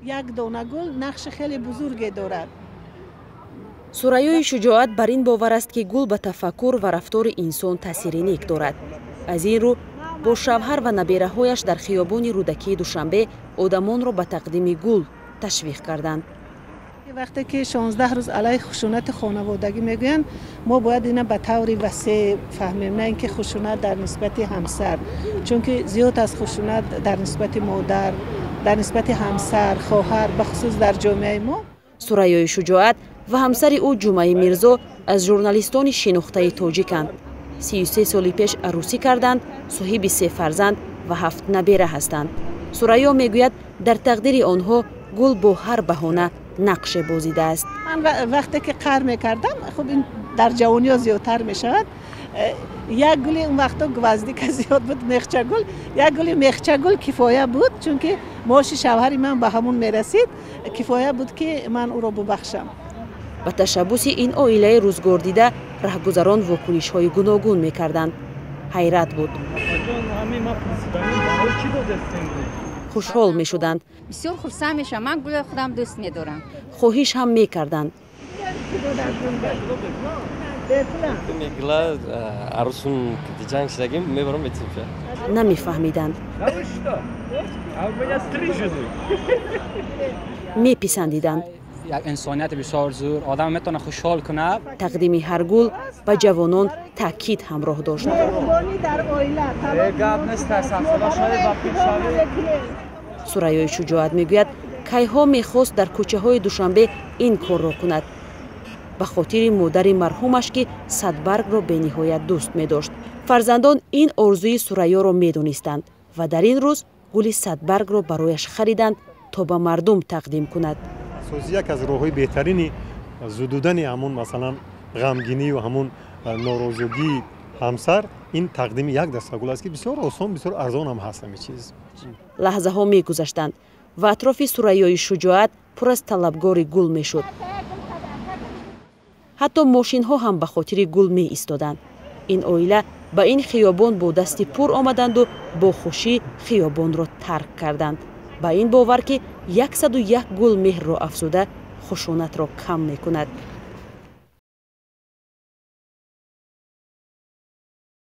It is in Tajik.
Як дона гул нақши хеле бузурге дорад. Сурайёи Шуҷоат бар ин бовар аст, ки гул ба тафаккур ва рафтори инсон таъсири нек дорад. Аз ин рӯ бо шавҳар ва набераҳояш дар хиёбони Рӯдакии Душанбе одамонро ба тақдими гул ташвиқ карданд. Вақте ки 16 рӯз алайҳи хушунати хонаводагӣ мегӯянд, мо бояд ина ба таври васеъ фаҳмем, на ин ки хушунат дар нисбати ҳамсар, чунки зиёд аз хушунат дар нисбати модар, дар нисбати ҳамсар, хоҳар, бахусус дар ҷомеаи мо. Сурайёи Шуҷоат ва ҳамсари ӯ Ҷумъаи Мирзо аз журналистони шинохтаи тоҷиканд. 33 соли пеш арӯсӣ карданд, соҳиби се фарзанд ва ҳафт набера ҳастанд. Сурайё мегӯяд, дар тақдири онҳо гул бо ҳар баҳона нақше бозидааст. Ман вақте ки қаҳр мекардам, хуб, ин дар ҷавониҳо зиёдтар мешавад, як гули, он вақто гвоздика зиёд буд, мехчагул, як гули мехчагул кифоя буд, чунки маоши шавҳари ман ба ҳамун мерасид, кифоя буд, ки ман ӯро бубахшам. Ба ташаббуси ин оилаи рӯзгордида раҳгузарон вокунишҳои гуногун мекарданд. Ҳайрат буд, хушҳол мешуданд. Бисёр хурсанд мешавам, ман гули худам дӯст медорам. Хоҳиш ҳам мекарданд. Мегла арӯсум ҷанг шидагим, мебарам, метимша. Намефаҳмиданд, меписандиданд. Як инсонияти бисёр зур, одам метавона хушҳол кунад. Тақдими ҳар гул ба ҷавонон таъкид ҳамроҳ дошт. Сурайёи Шуҷоат мегӯяд, кайҳо мехост дар кӯчаҳои Душанбе ин корро кунад, ба хотири модари марҳумаш, ки садбаргро бениҳоят дӯст медошт. Фарзандон ин орзуи Сурайёро медонистанд ва дар ин рӯз гули садбаргро барояш хариданд, то ба мардум тақдим кунад. Созӣ як аз роҳҳои беҳтарини зудудани ҳамун, масалан, ғамгинию ҳамун норозигии ҳамсар ин тақдими як даста гул аст, ки бисёр осон, бисёр арзон ҳам ҳаст ҳамин чиз. Лаҳзаҳо мегузаштанд ва атрофи Сурайёи Шуҷоат пур аз талабгори гул мешуд. Ҳатто мошинҳо ҳам ба хотири гул меистоданд. Ин оила ба ин хиёбон бо дасти пур омаданду бо хушӣ хиёбонро тарк карданд, ба ин бовар, ки 101 гул меҳрро афзуда, хушунатро кам мекунад.